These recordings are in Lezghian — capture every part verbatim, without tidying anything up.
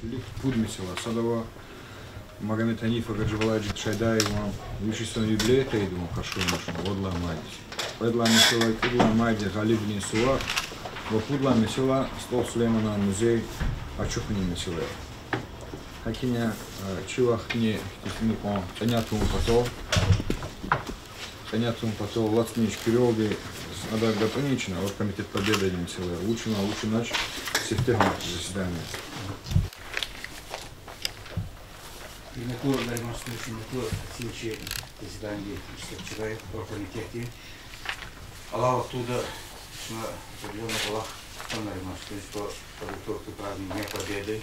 Вилик пуд месэла. Сад ава Магомедханиф Гаджибалаевич Шайдаеван виш йисан юбилей къейдун къаршиламишна вад лагьай майдиз. Кьвед лагьай месэла кьуд лагьай майдиз Гъалибвилин сувар ва пуд лагьай месэла СтӀал Сулейманан музей ачухунин месэла я. ГьакӀни, э, чи вахтни ихьтин кьван кьиняй тавун патал, кьиняй тавун патал лацмиш куьрелди, ада гатӀунин чна оргкомитет Победадин месэла, вучна, вучнач, сифтегьан заседание. Гьуьрметлу Нариман Сулейманович, гьуьрметлу чи заседанидин иштиракчилар, оргкомитетди. Алай вахтунда чна определённый кӀвалах кутан, Нариман Сулейманович, по подготовке празднования Победы.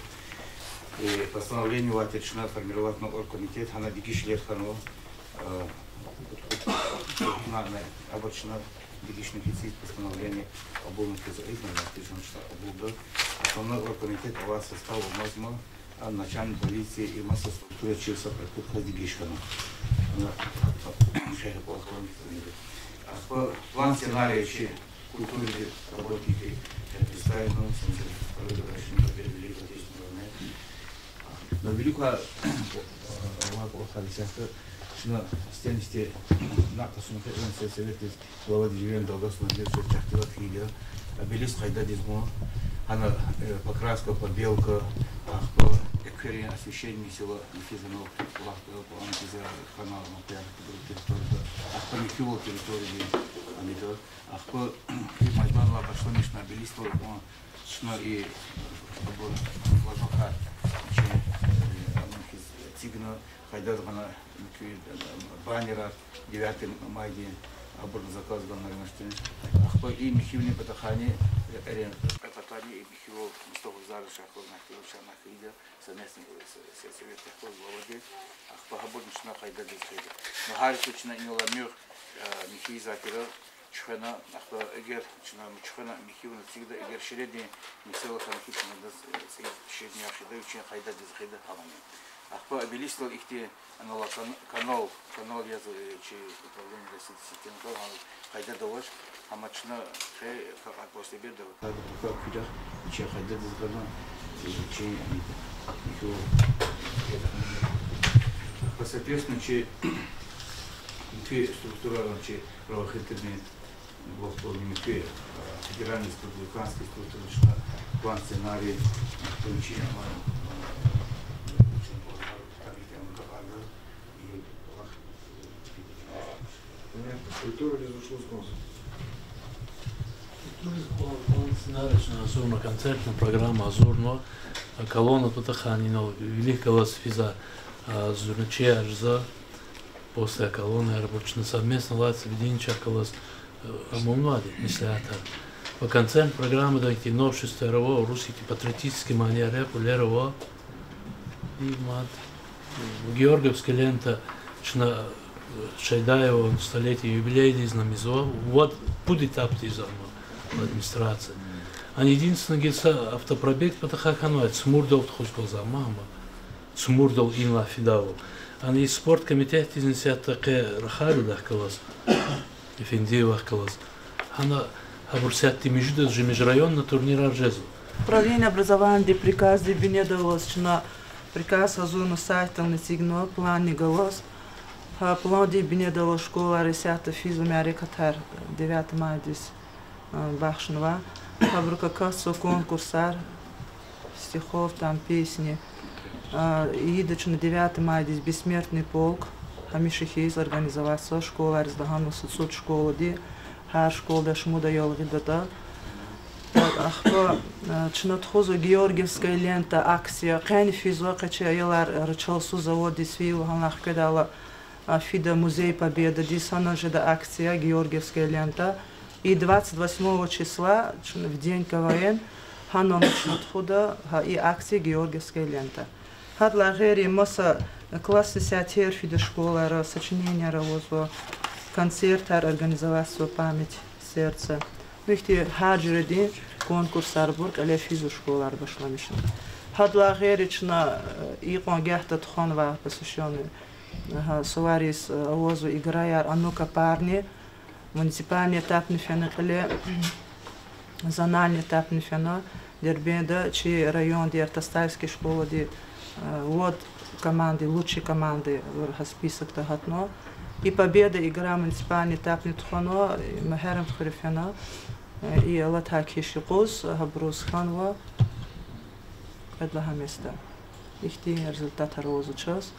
И постановление авай тир чна формировать авуна оргкомитет, гьана дегишвилер хьанва, э, на, на, абур чна дегишна хьиз постановление кьабулна хьиз, изна, на, хьиз чна кьабулда. Основной оргкомитет авай состав амазма, а, начальник полиции и маса структура чил са прокурор хьиз дегиш хьана. Ана, шехе полковник. Ахпа план сценария чи культурадин работникри представить авуна, семьдесят второй годовщина Победы в Великой Отечественной войне. Но вилик квай, ва кӀвалахар исятда чна стенсти накъ тасуна хьи, сельсоветдиз, глава деревни Далгатзавай Надежда чахъ тилат хьайиди я, а, белиз къайдадиз гун, гьана, э, покраска, побелка, ахпа экверин освещение села михьиз гьана, кӀвалах, э, кӀвалахиз хьана, махтар, территорияда, ахпа михьивал территорияди гьамида, ахпа и майданлай башламишна белиз кьван чна и, абур флажокар чи, э, амун хьиз эцигна, къайдадиз гана муькуь, э, баннерар, девятый майдин, абурни заказ гана римашди. Ахпа и михьивни патахъайни, э, эрен патани и михьивал Мустафа Гузаров шахъ, Мягьтел Шамахида, совместный, э, с-, с-, совет колхоз главади. Ахпа гьабурни чна къайдадиз хьайиди. Но гьар са чна инал муьгъ, э, михьиз затӀира чуьхвена, ахпа эгер чна чуьхвена михьивал эцигда, эгер ширедин месэла хьана хьи, чна адаз, э, цӀийиз ширин яхъ хъийида, вичин къайдадиз хъийида гьамани. Ахпа белисдал ихьтин анал кан-, канал, канал яз, э, чи управление России сетин кал, гьа къайдада авач, амма чна хъе, ка-, после обеда, када пака куьрехъ, вичин къайдадиз гана, э, чи, э, шу, э, по соответственно чи муькуь структурарни, чи правоохранительный блок, муькуь, э, федеральный, республиканский структурарни чна план, сценарий, э, чи, э, э, Культурадиз вуч лугьуз кӀанзава? Культурадиз кӀан-, кӀан сценарий чна гьазурна, концертный программа гьазурна, колонна патахъайни инал вилик галаз физва, а, зурначияр жезва, после колоннаяр абур чна совместно лагьайтӀа, видинчак галаз, а, амунвайди меслятар. Ва концертный программада ихьтин новшествояр ава, урусди патриотический манияр я, кьуьлер ава. И мад Георгиевская лента чна, э, Шайдаеван столетний юбилейдиз намизва, вад, пуд этапдиз ама администрация. Ана единственный гила са автопробег патахъай хьанвай, цмурдал тухуз кӀанзава ама, ама цмурдал инлай фидайвал. Ана и спорт комитетдизни исятда къе рахайла адахъ галаз, Эфендиевахъ галаз. Гьана гьабур исятда муьжуьдаз жи межрайонный турнирар жезва. Управление образованиядин приказдин бинедаллаз чна приказ гьазурна, сайтдални эцигна, планни галаз. Гьа пландин бинедаллаз школайра исятда физва мярекатар, девятый майдиз, а, бахшнава. Гьабурукай касзава конкурсар, стихов, там, песни. А, ийида чна девятый майдиз Бессмертный полк, гьамиша хьиз организоваться школайриз, лагьанва са цӀуд школади, гьар школада шумуд аял гъидатӀа. Ахпа, а, чна тухузва Георгиевская лента акция, къени физва, къе чи аялар рачалсуз заводдиз фейила, гьанлай хкведайла, а, фида музей Победадиз, гьанал жеда акция Георгиевская лента. И двадцать восьмого числа, чна в день КВН, гьанал чна тухуда, гьа и акция Георгиевская лента. Гьадалай гъейри маса классдин сятер фида школайра, сочиненияр авазва, концертар организоватьзава, Память сердца. Ну, ихьтин гьар жуьредин конкурсарбур кьиле физва школайра башламишна. Гьадалай гъейри чна, э, икьван гагьда тухванвай посвящённый, гьа, сувариз, э, авазва играяр «А ну-ка, парни», муниципальный этапни фена кьиле, зональный этапни фена. Дербентда чи районди Артастальский школади, э, вад команди, лучший команди вири списокда гьатна. И победа, игра муниципальный этапни тухвана, и Мегьарамдхуьре фена. Э, и алатай кхьиш юкъуз гьабуруз хьанва кьвед лагьай места. Ихьтин результатар авазва чаз.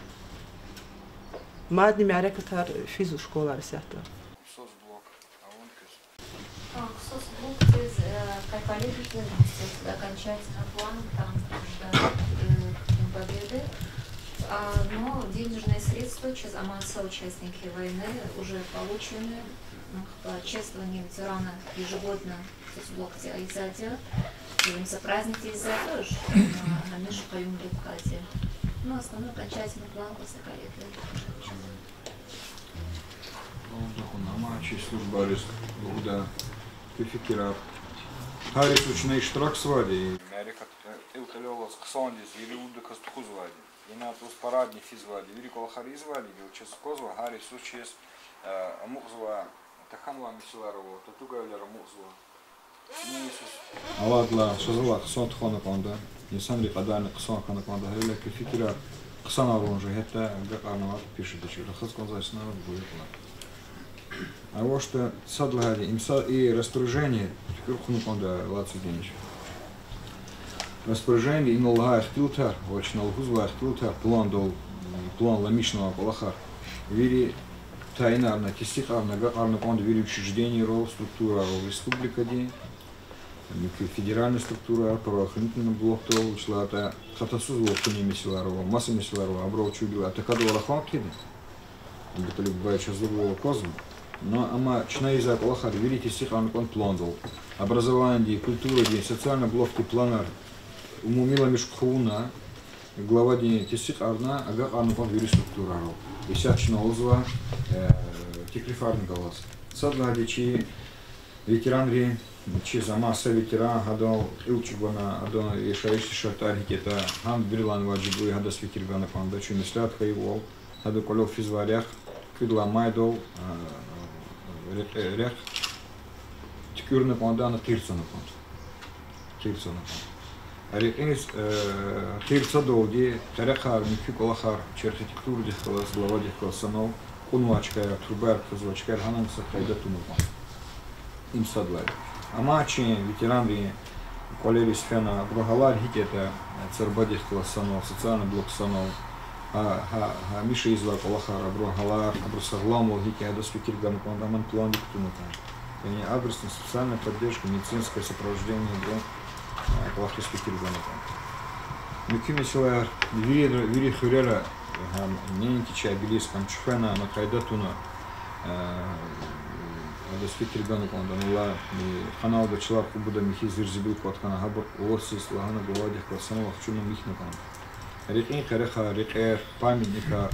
Мадни мярекатар физва школайра исятда. Ксус блок, а вун куьз. А, ксус блок, квез, э, кай полезный, окончательный план, там, да, э, День Победы. А, но денежные средства чаз амай са участники войны уже получены. М, по чествованию ветерана ежегодно ксус блокди ийизвайди я. Им са праздникдиз ийизвайди туш, а, гьамиша къаюмлугъ квайди. Ну, основной окончательный план после победы. Лугьуда хьуна, амма чи службайриз лугьуда, куь фикирар. Гьар йисуз чна иштиракзавайди, мярекат кьил-кьилеллаз хъсандиз, вири лугьудаказ тухузвайди. Ина туш парадни физвайди, вири кӀвалахар ийизвайди, гила чаз аквазва, гьар йисуз чиз, э, амукьзава, тахьанвай месэлаяр ава, татугайвилер амукьзава. Авайдалай, шазалай хъсан тухвана кӀанда, инсанрин кьадарни хъсан хьана кӀанда, гьавиляй куь фикирар хъсанарун жигьетдай агакьарнавайди пишеди чира. Рахаз кӀанзавай инсанар гуя кьуна. АвачтӀа сад лагьайди, им са и распоряжение туькӀуьр хъувуна кӀанда лацу генж. Распоряжение, инал лагьай ихтилатар ва чна лугьузвай ихтилатар, пландал, планламишнавай кӀвалахар, вири тайинарна, тестикьарна, агакьарна кӀанда вири учреждениерал, структурайрал республикадин, муькуь федеральный структурайрал, правоохранительный блокдал, вучиз лагьайтӀа хатасузвал кьунин месэлаяр ава, маса месэлаяр ава, абурал чун гила тахьайтӀа рахун хъийида. Абдулкьалиб Бубаевич, гьазурвал аквазва. Ну, амма чна ийизвай кӀвалахар вири тестикьарна кӀанда пландал. Образованиедин, культурадин, социальный блокдин планар умумиламиш хъувуна, главадин тестикьарна, агакьарна кӀанда вири структурайрал. Исятда чна лугьузва, э, теклифарни галаз. Сад лагьайди, чи ветеранрин, чиз, амай са ветеран, гьадан кьил чӀугуна, адан яшайишдин шартӀар гьикӀ ятӀа, гьам виридалай важиб я, гьадаз фикир гана кӀанда, чун меслят хьайивал, гьадан кӀвалел физвай рехъ, кӀуьд лагьай майдал, а, рехъ, рехъ туькӀуьрна кӀанда, ана хъирцана кӀанда. Хъирцана кӀанда. Рекьиниз, э, хъирцадалди къерехар, муькуь кӀвалахар, чи архитектурадихъ галаз, главадихъ галаз санал, кьунвай чкаяр, турбаяр кутазвай чкаяр гьанани са къайда туна кӀанда. Им сад лагьайди. Амма чи ветеранрин кӀвалериз фена, абурун гьалар гьикӀ ятӀа, царбадихъ галаз санал, социальный блок санал, гьа-, гьа-, гьамиша ийизвай кӀвалахар, абурун гьалар, абурун сагъламвал гьикӀ я, гьадаз фикир гана кӀанда, амма пландик кутуна кӀанда. Яни адресная социальная поддержка, медицинское сопровождение, абурун, э, кӀвалахриз фикир гана кӀанда. Муькуь месэлаяр, вири, вири хуьрера, гьам неинки чи обелиск, гьам чуьхвена, ана къайда туна, э, гьадаз фикир гана кӀанда, ана ла, э, къаналда чилер кьубуда михьиз зирзибил кӀватӀ хьана, гьабур уласиз лагьана главадихъ галаз санал ахчуна михьна кӀанда. Рекьин къерехар, рекьер, памятникар,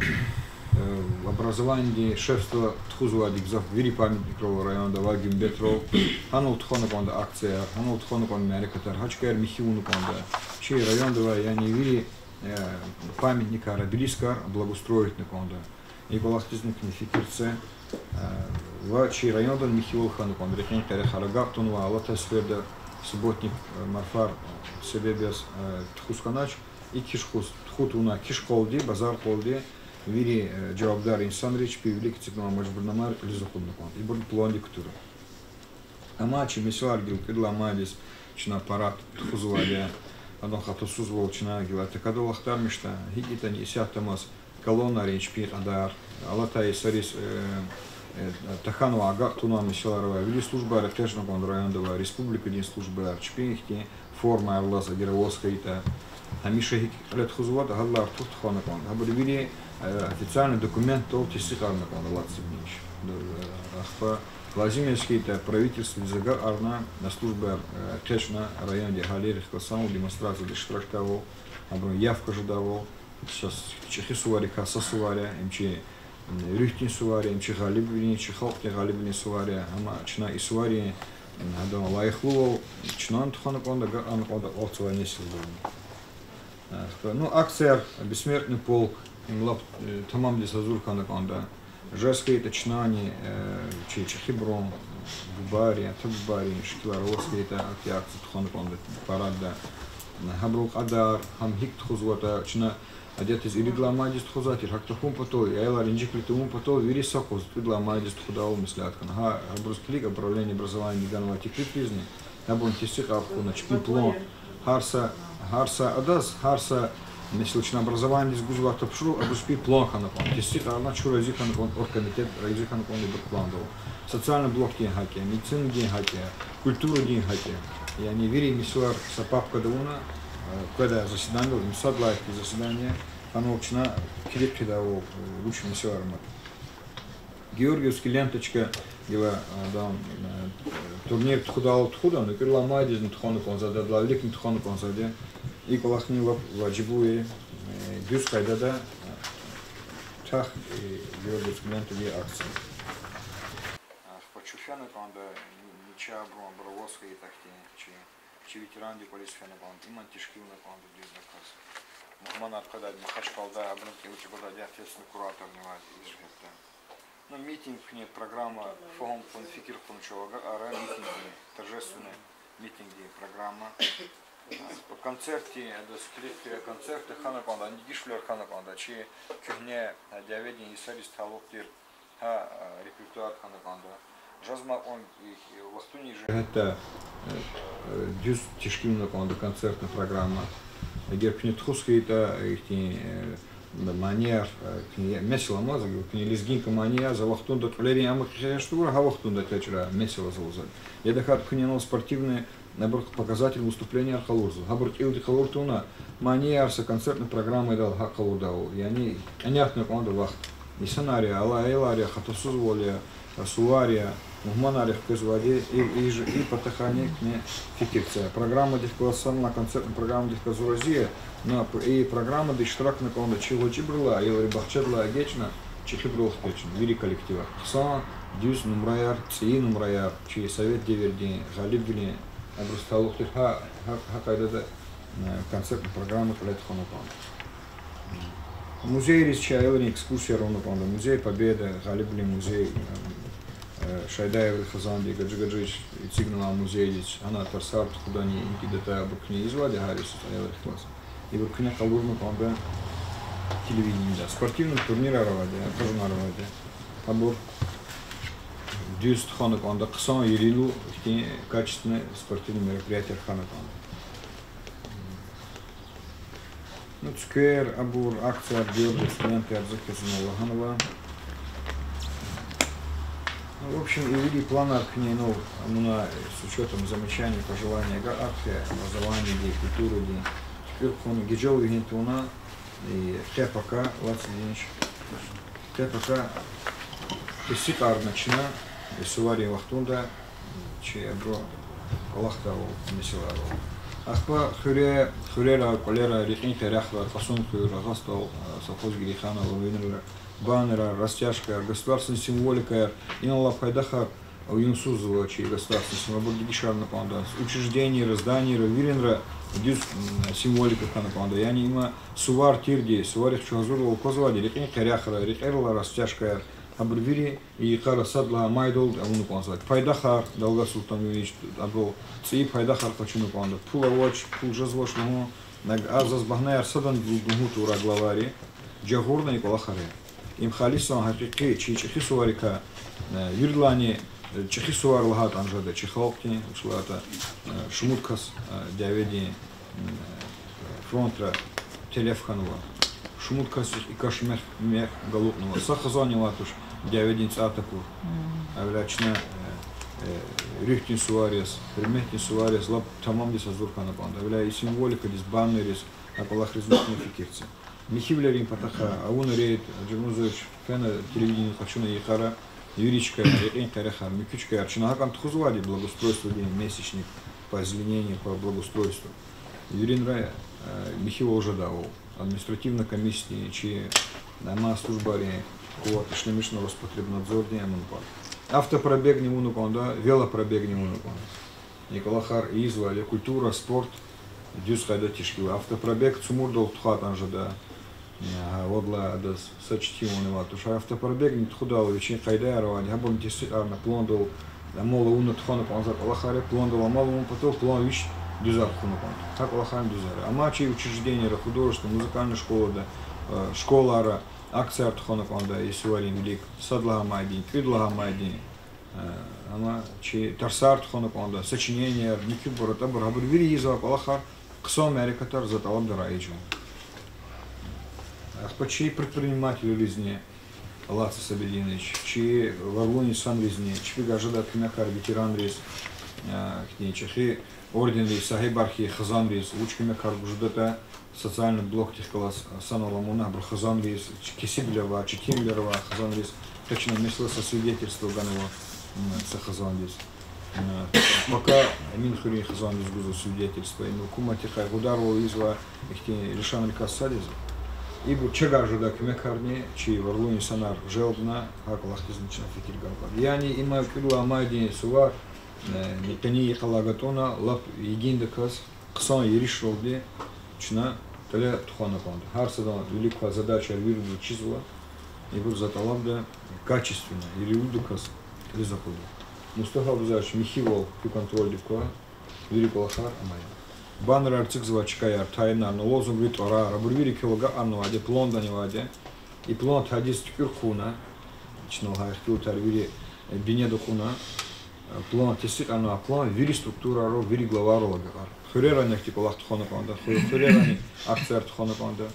э, образованиедин шефство тухузвайди гзаф вири памятникрал районда ва гуьмбетрал, гьанал тухвана кӀанда акцияр, гьанал тухвана кӀанда мярекатар, гьа чкаяр михьи авуна кӀанда. Чи районда авай, яни вири, э, памятникар, обелискар благоустроитьна кӀанда. И кӀвалахдизни куьне фикир це, э, ва чи районда михьивал хьана кӀанда. Рекьин къерехар агакь тунвай алатай сеферда субботник, э, марфар, э, себеб яз, э, тухуз хьанач. И киш хуз тухун тавуна киш къалди, базар къалди, вири, э, жавабдар инсанри чпи вилик эцигнавай мажбурнамаяр кьилиз акъудна кӀанда. Ибур пландик кутуна. Амма чи месэлаяр гила кӀуьд лагьай майдиз чна парад тухузвайди я, адан хатасузвал чна гила такадал ахтармишда, гьикӀ ятӀани исятдамаз колоннайрин чпин кьадар, алатай йисариз, э, э, тахьанвай, агакь тунвай месэлаяр авай, вири службаяр экъечӀна кӀанда районда авай, республикадин службаяр, чпин ихьтин формаяр алаз, эгер аваз хьайитӀа, гьамиша гьикӀ кьиле тухузватӀа, гьадалай артух тухвана кӀанда. Гьабур вири, э, официальный документдал тестикьарна кӀанда лацу генж. Ахпа лазим яз хьайитӀа, правительстводиз агакьарна, службаяр, э, экъечӀна, райондин агьалийрихъ галаз санал демонстрацияда иштиракдайвал, абурун явка жедайвал, са чӀехи суварикай са сувар я, им чи, м, руьгьдин сувар я, им чи гъалибвилин, чи халкьдин гъалибвилин сувар я, амма чна и суварин, м, гьадан лайихлувал чнани тухвана кӀанда, агакьарна кӀанда акьалтзавай несилдални. Э, ну, акцияр Бессмертный полк, им лап, э, тамамдиз гьазур хьана кӀанда. Жез хьайитӀа чнани, э, чи чӀехибурун, бубайрин, ата-бубайрин шикилар аваз хьайитӀа, ахьтин акция тухвана кӀанда парадда. Гьабурал кьадар, гьам гьикӀ тухузватӀа, чна адетдиз ирид лагьай майдиз тухузвай тир, гьакӀ тахьун патал, аялар инжиклу тавун патал, вири са къуз, кьвед лагьай майдиз тухудайвал меслят хьана. Гьа, гьабуруз килиг, управление образования ганвай теклиф хьизни, гьабурун тестикьар хъувуна чпин план, гьар са, гьар са адаз, гьар са, месела, чна образованидиз гузвай тапшуругъ, абуруз чпин план хьана кӀанда, тестикьарна чун рази хьана кӀанда, оргкомитет рази хьана кӀанда ибур пландал. Социальный блокдин гьакӀ я, медицинадин гьакӀ я, культурадин гьакӀ я. Яни вири месэлаяр са папкада авуна, э, къведай заседанидал, им сад лагьай хьтин заседание хьанал, чна килиг хъийидайвал, э, вуч месэлаяр ама. Георгиевский ленточка гила, а, да, э, турнир тухудайвал тухуда, ну, кьвед лагьай майдизни тухвана кӀанзавайди, адалай виликни тухвана кӀанзавайди. И кӀвалахни лап важиблу я, э, дуьз къайдада, э, тах, э, Георгиевский лентадин акция. Ахпа чун фена кӀанда, ни-, нича абурун, абур аваз хьайитӀа хьтин, чи, чи ветерандин кӀвализ фена кӀанда, иман тешкилна кӀанда дуьздаказ. Мугьманар къведайди Махачкъалада, абурун кӀевчӀ гудайди, ответственный кураторни авайди и жигьетда. Ну, митинг куьне программа фагьум хьун, фикир хьун чав агакьара, митингдин, торжественный митингдин программа. Концертдин, адаз килиг хъия, концертда хьана кӀанда, дегишвилер хьана кӀанда, чи куьгьне, а, дяведин йисариз талукь тир гьа, а, репертуар хьана кӀанда. Жезмай кьван и, и вахтунин жигьетдай, э, э, дуьз тешкилна кӀанда концертный программа. Эгер куьне тухуз хьайитӀа, ихьтин, э, манияр, э, куьне месела амаз, эгер куьне лезгинка, мания за вахтунда кьуьлерин ам экъечӀзаватӀа, гьа вахтунда экъечӀрай месела залза. Я тахьайтӀа куьне анал спортивный, абур показательный выступленияр къалурзава. Гьабур кьилди къалур тавуна, манияр са концертный программадал гьакӀ къалурдайвал. Яни кьенятна кӀанда вахт. Инсанар я, алай аялар я, хатасузвал я, сувар я, мугьманар я хквезвайди, и, и ж-, и патахъайни куьне фикир це. Программадихъ галаз санлай, концертный программадихъ галаз рази я, но п-, и программада иштиракна кӀанда чи гъвечӀибурулай, аялрин бахчадилай эгечӀна, чӀехибурулай хкечӀна, вири коллективар. Хъсан, дуьз нумраяр, цӀийи нумраяр, чи совет девирдин, гъалибвилин, абуруз талукь тир гьа, гьа, гьа къайдада, э, концертный программа кьиле тухвана кӀанда. Музейриз чи аялрин экскурсияр авуна кӀанда, музей Победы, Гъалибвилин музей, э, э, Шайдаеврин хизанди, Гаджи Гаджиевич эцигнавай музейдиз, гьана тарсар тухудани, инкидатӀа абур куьне ийизвайди гьар йисуз аялрихъ галаз. Ибур куьне къалурна кӀанда телевидениеда. Спортивный турнирар авайди, акъажунар авайди. Абур дуьз тухвана кӀанда, хъсан, ирину ихьтин качественный спортивный мероприятияр хьана кӀанда. Ну, цуьквер, абур, акцияр, Георгиевский лентаяр за квез лагьанва. Ну, в общем, и вири планар куьне инал авуна, с учётом замечаний, пожеланий, ага, архе, образованиедин, культурадин, туькӀуьр хъувуна, гежел вегьин тавуна, и къе-пака, лацидинч, къе-пака тестикьарна чна, и суварин вахтунда, чи абуру кӀвалахдайвал, месэлайрал. Ахпа хуьре-, хуьрера, кӀвалера, рекьин къерехра, Кьасумхуьр, Агъа СтӀал, э, совхоз Герейханован, винра, баннерар, растяжкаяр, государственный символикаяр, инал алай пайдахар авунсузва чи государственный символ, абур дегишарна кӀанда. Учреждениера, зданиера, виринра дуьз, м, символика хьана кӀанда. Яни има сувар тирди, суварихъ чун гьазурвал аквазвайди, рекьин къерехра, рекьерал алай растяжкаяр, абур вири йикъара сад лагьай майдалди авуна кӀанзавайди. Пайдахар, Далгат Султан Вилич, абурал цӀийи пайдахар къачуна кӀанда. Пул авач, пул жезвач лугьун, наг а заз багьнаяр садан лугьун тавурай главайри, жагъурна и кӀвалахар я. Им халисан гьакъикъи чи чӀехи суварикай, э, виридалайни, э, чӀехи сувар лагьайтӀани жеда чи халкьдин, вучиз лагьайтӀа, э, шумуд кас, э, дяведин, э, фронтра телеф хьанва. Шумуд касдихъ и каш мехъ, мехъ галукьнава. Са хизанни авай туш дяведин цӀай тапур. Гьавиляй чна, э, э, руьгьдин сувар яз, гьуьрметдин сувар яз лап тамамдиз гьазур хьана кӀанда. Гьавиляй и символикадиз, баннериз, а кӀвалахриз михьна фикир це. Михьивилерин патахъай авуна рейд, Гьажимурзович, фена телевидение къачуна йикъара, вири чкаяр, рекьин къерехар, муькуь чкаяр. Чна гьакӀан тухузвайди благоустройстводин месячник по озеленению, по благоустройству. Виринра, э, михьивал жедайвал. Административный комиссиядин, чи амай службайрин къуват ишлемишна, Роспотребнадзордин, амун кӀанда. Автопробегни авуна кӀанда, велопробегни авуна кӀанда. И кӀвалахар ийизвайди я, культура, спорт дуьз къайдада тешкилна. Автопробег цумурдал тухвайтӀани жеда. Гьа, вад лагьай адаз са четинвални авай туш. Гьа автопробегни тухудайла вичин къайдаяр авайди, гьабурни тестикьарна пландал, Амал авуна тухвана кӀанзавай кӀвалахар я, пландал амал авун патал план вич дуьзар хъувуна кӀанда. Гьа кӀвалахарни дуьзар я. Амма чи учреждениера, художественная, музыкальная школада, э, школара акцияр тухвана кӀанда, и суварин вилик, сад лагьай майдин, кӀуьд лагьай майдин, э, амма чи тарсар тухвана кӀанда, сочиненияр, муькуьбур, атӀабур, гьабур вири ийизвай кӀвалахар, хъсан мярекатар за тӀалабда раижун. Ахпа чи предпринимателризни, Алат Сабединович, чи варлу инсанризни, чпи гажадай куьмекар ветеранриз, э, хьтин чӀехи орденрин сагьибар хьайи хизанриз, вуч куьмекар гуз жедатӀа, социальный блокдихъ галаз санал амуна абурун хизанриз, кесибвилер авай, четинвилер авай хизанриз, къе чна месела са свидетельство ганва, м, са хизандиз. Э, пака Эминхуьруьн хизандиз гузва свидетельство, им гьукуматдихъ къайгъударвал ийизва, ихьтин лишанрикай сад ийизва. Ибур чавай жедай куьмекарни чи варлу инсанар желбна, гьа кӀвалахдизни чна фикир гана кӀанда. Яни има кӀуьд лагьай майдин сувар, э, къенин йикъалай гатӀунна лап йигиндаказ, хъсан еришралди чна кьиле тухвана кӀанда. Гьар садан вилик квай задачаяр вирида чизва. Ибур за тӀалабда качественно, иривудаказ кьилиз акъудун. Мустафа Абузарович, михьивал куь контрольдик ква, вири кӀвалахар амай. Баннерар эцигзавай чкаяр, тайинарна, лозунгрин тӀварар, абур вири квел агакьарнавайди, пландани авайди. И план тадиз туькӀуьр хъувуна, чна лагьай ихтилатар вири, э, бинеда кьуна, э, план тестикьарнавай план вири структурайрал, вири главайрал агакьарна. Хуьрерани ахьтин кӀвалах тухвана кӀанда, хуь-, хуьрерани акцияр тухвана кӀанда,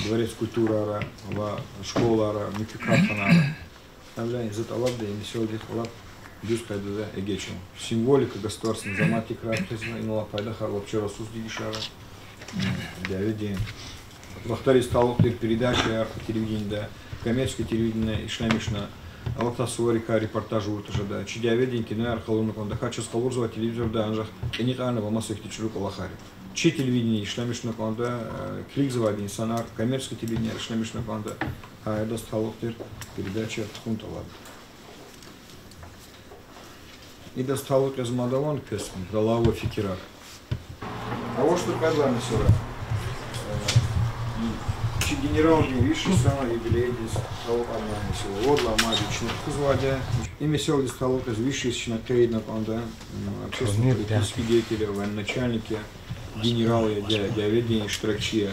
Дворец культурайра ва школайра, муькуь карханайра. Гьавиляй за тӀалабда и месэладихъ лап дуьз къайдада эгечӀун. Символика государственный, заман тикрар хъийизва, инал алай пайдахар вообще расуз дегишара. Дяведин вахтариз талукь тир передачаяр телевиденида, коммерческий телевидение ишлемишна, алатай суварикай репортаж авуртӀа жеда, чи дяведин кинояр къалурна кӀанда, гьакӀ чаз къалурзавай телевизорда анжах кьиникьарни ва маса ихьтин чӀуру кӀвалахар я. Чи телевидение ишлемишна кӀанда, э, килигзавайди инсанар, коммерческий телевидениеяр ишлемишна кӀанда, гьа идаз талукь тир передачаяр тухун тӀалабда. Идаз талукь яз мад авани квез, гала ава фикирар? АвачтӀа кьвед лагьай месэла. Э, чи генералдин виш йисан юбилейдиз талукьарнавай месэла. Вад лагьай майдиз чна тухузвайди я. И месэладиз талукь яз виш йис чна къейдна кӀанда, м, общественно-политический деятель я, военачальник я, генерал я, дя-, дяведин иштиракчи я.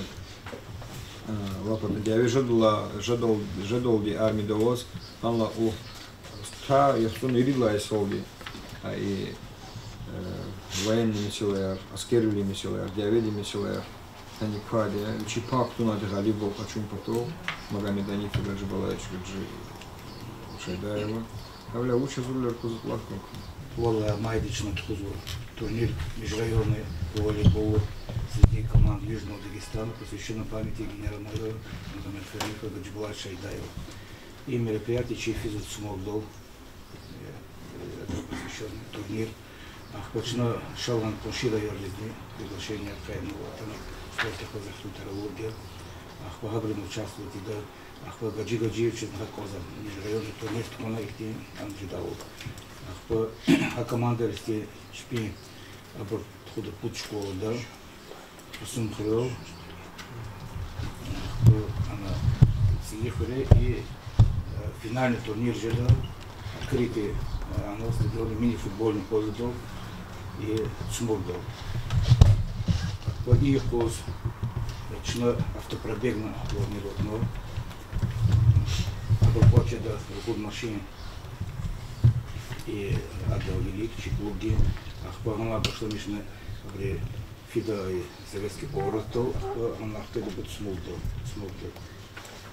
Э, лап атӀа дяве жедалай, жедал-, жедалди армида аваз, гьанлай у-, та яхцӀурни ирид лагьай йисалди, а, и, э, военный месэлаяр, аскервилин месэлаяр, дяведин месэлаяр гьаник квайди я, вичи пай кутунвайди гъалибвал къачун патал, Магомедханифа Гаджибалаевич Гаджи-, Шайдаева. Гьавиляй вуч гьазурвилер кваз лакӀан куна. Валлагь, майдиз чна тухузва турнир межрайонный по волейболу среди команд Южного Дагестана, посвящённый памяти генерал-майора Магомедханифа Гаджибалаевича Шайдаева. И мероприятие чи физва Цумурдал, э, э, это посвящённый турнир. Ахпа чна шалан къунши районризни приглашение къейднава, атана спортдихъ гзаф ихтилатар авурди я. Ахпа гьабуру участвовать ийида. Ахпа Гаджи Гаджиевичаз гьакӀ кӀанзава, межрайонный турнир тухвана ихьтин ам жедайвал. Ахпа гьа командариз чпин, абур тухуда пуд школада, Кьасумхуьрел, ахпа ана Цӏийи хуьре и, э, финальный турнир жеда открытый, э, ана стадионда, мини-футбольный поледал и Цумурдал. Ахпа и юкъуз, э, чна автопробегни планироватьна. Абур кӀватӀ жеда рукуд машин и адан вилик чи клубдин. Ахпа гьана башламишна абуру фида и Советский поворотдал, ахпа гьана ахкведа Цумурдал, Цумурдал.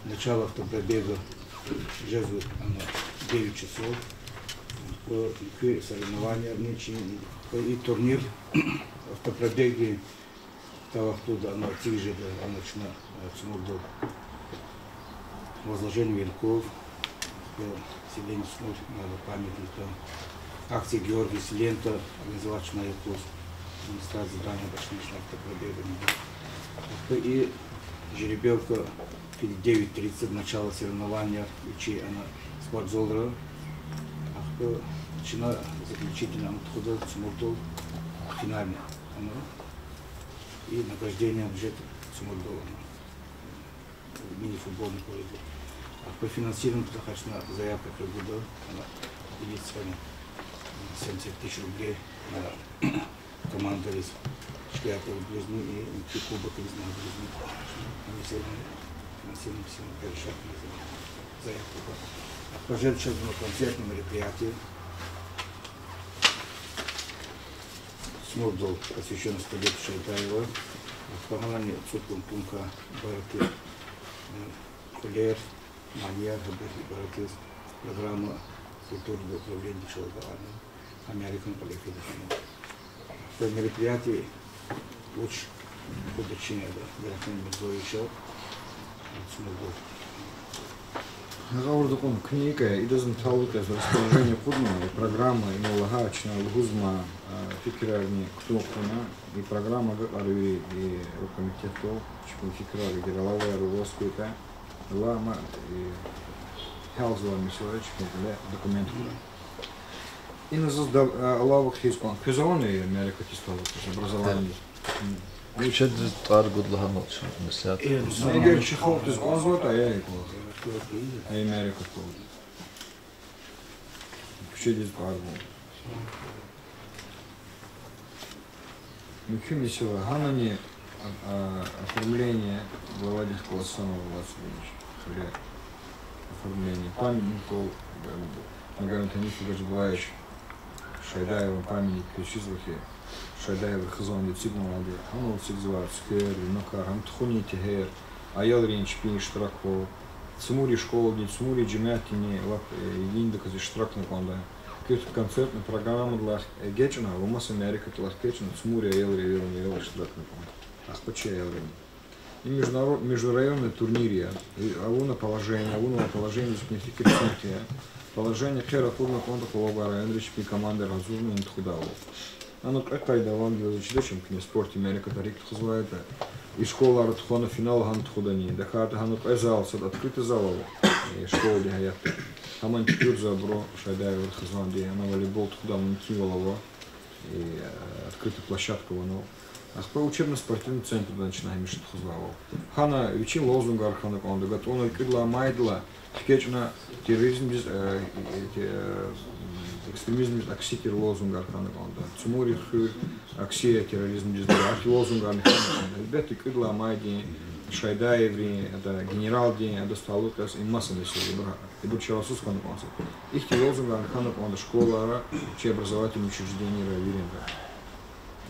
Начало автопробега жезва ана девять часов. Ахпа куь соревнованиярни чи, ахпа и турнир автопробегдин та вахтунда ана эцигиз жеда, ана чна, э, Цумурдал возложение венков, э, селение Цумур, надо памятник там. Акция Георгиевс лента организовать чна юкъуз. Администрация здания башламишна автопробегни. Ахпа и жеребьевка в девять тридцать, начало соревнования, вичи ана спортзалра. Ахпа чна заключительный ана тухуда Цумурдал, финальный ана. И награждение бюджет Цумурдал ана. Мини-футбольный поледал. Ахпа финансирование патахъай чна заявка къайгъуда, ана, делиться хьана. семьдесят тысяч рублей на командадиз, чкаяртӀа вуглизни и кубокдиз, на вуглизни. Ами сени, ами сени, ами сени перешат заявку. Ахпа жеда чаз на концертное мероприятие. Смурдал, посвящённое столетию Шайдаева. Ахпа гьанани цӀуд кьун кьунка барати, э, кьуьлер, манияр, гьабур ибаратиз программа культурного управления Шелгагана, Американ кьуле фидатна. Ахпа мероприятие вуч худачин яда, Яхин Мирзоевича, Смурдал. Гъавурда кьун книга, идазни талукь яз расположение кьудна, и программа, има лагьай чна лугьузма, а, фикирарни кутун кьуна, и программа агакьарвири, и оргкомитетдал, чпин фикирар, эгер алаваяр ваз квайтӀа, ала ма, и, гьялзавай месэлаяр чпин кьиле документ хьурай. Ина заз да-, а, алава хьиз кьван. Квез авани мярекатдиз талукь, образование? Куьчедиз тӀвар гуд лагьана чна меслят. Эгер чи халкьдиз кьазватӀа, я кӀвалах. Эй мярекат кваз. Куьчедиз тӀвар гун. Муькуь месэла, гьанани, а, а, оформление главадихъ галаз санал алаз вилич, хуьре оформление памятников, э, Магомед-Гьаниф Гаджибаевич Шайдаеван памятник квез чизва хьи, Шайдаеван хизанди эцигнавайди, гьанал эцигзавай цуьквер, винокар, гьам тухунин тегьер, аялрин чпин иштираквал, Цумури школадин, Цумури жемятдини лап, э, идиндаказ иштиракна кӀанда. Куьтягь концертный программадилай эгечӀна ва маса мярекатдилай эгечӀна Цумури аялри эвелни-эвел иштиракна кӀанда. Ахпа чи аялрини. И международ-, межрайонный турнир я. И авуна положение, авунвай положениедиз куьне фикир цин я. Положение хъел акъудна кӀанда къвалав гвай районри чпин командаяр гьазурна ин тухудайвал. Ана кьве къайдада ван гваз чидач ам куьне спортдин мярекатар гьикӀ тухузвайтӀа. И школайра тухвана финал гьана тухудани, тахьайтӀа гьана кьве зал, сад открытый зал ава, э, школадин гьаятда. Гьаман туькӀуьрзава абуру Шайдаеван хизанди, ана волейбол тухудай мумкинвал ава, э, открытый площадка ванал. Ахпа учебно-спортивный центрдани чна гьамиша тухузвайвал. Гьана вичин лозунгар хьана кӀанда, гатӀунна кӀуьд лагьай майдалай хкечӀна терроризмдиз, э, э, те-, э, экстремизмдиз акси тир лозунгар хьана кӀанда. Цумури хуьр акси я терроризмдиз, ахьтин лозунгарни хьана кӀанда. Гьелбетда, кӀуьд лагьай майдин, Шайдаеврин, ада генералдин, адаз талукь яз и маса месэлайбур, ибур чарасуз хьана кӀанзава. Ихьтин лозунгарни хьана кӀанда школайра, чи образовательный учреждениейра виринра.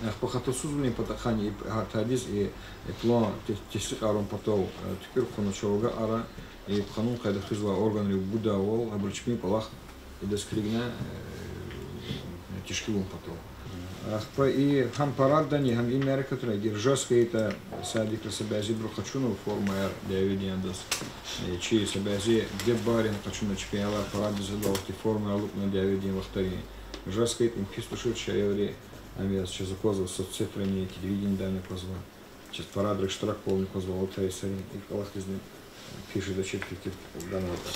Ахпа хатасузвилин патахъайни и п-, гьа тадиз и, и план те-, тестикьарун патал, э, туькӀуьр хъувуна чав агакьара, и къанун къайда хуьзвай органри гудайвал, абуру чпин кӀвалах идаз килигна, э, тешкилун патал. Ахпа и гьам параддани, гьам и мярекатра, эгер жаз хьайитӀа, садикра са бязибуру къачунва формаяр дяведин адаз. Э, чи са бязи деббарин къачуна чпин аялар параддиз гъадал, ахьтин формаяр алукӀна дяведин вахтарин. Жаз хьайитӀа, им пис тушир, чи аялри, ам яз чаз аквазва, соцсетрани, телевиденидани аквазва. Чаз парадра иштираквални аквазва Алтай йисарин, и кӀвалахдизни пис жедачир фикир ганватӀа.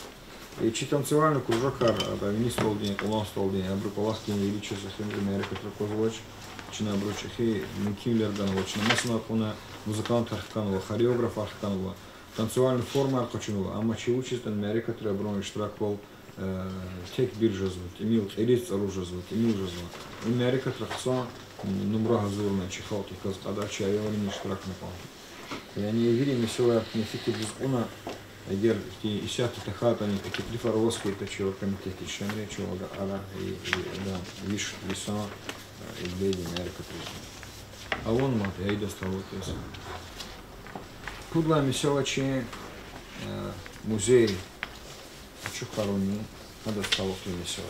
Э, чи танцевальный кружокар, а, Вини столдин, Кьулан столдин, абуру кӀвалахдин вири чаз эхиримжи мярекатра аквазвач, чна абуру чӀехи мумкинвилер ганва, чна масанай кьуна музыкантар хканва, хореографар хканва, танцевальный формаяр къачунва, амма чи вучиз ятӀани мярекатра абурун иштираквал, э, текбир жезва, тӀимил кьилиз цӀаруз жезва, тӀимил жезва. И мярекатра хъсан нумра гьазурна чи халкьдихъ галаз кьадар, чи аялрини иштиракна кьван. Яни вири месэлаяр куьне фикирдиз кьуна, эгер ихьтин исятда тахьайтӀани, теклифар аваз хьайитӀа, чи оргкомитетдин членри чав агакьара, и, и, да, виш йисан, э, юбилейдин мярекатриз. Авун мад, я идаз талукь яз. Пуд лагьай месэла чи, э, музей ачухарунни, гьадаз талукьдин месэла.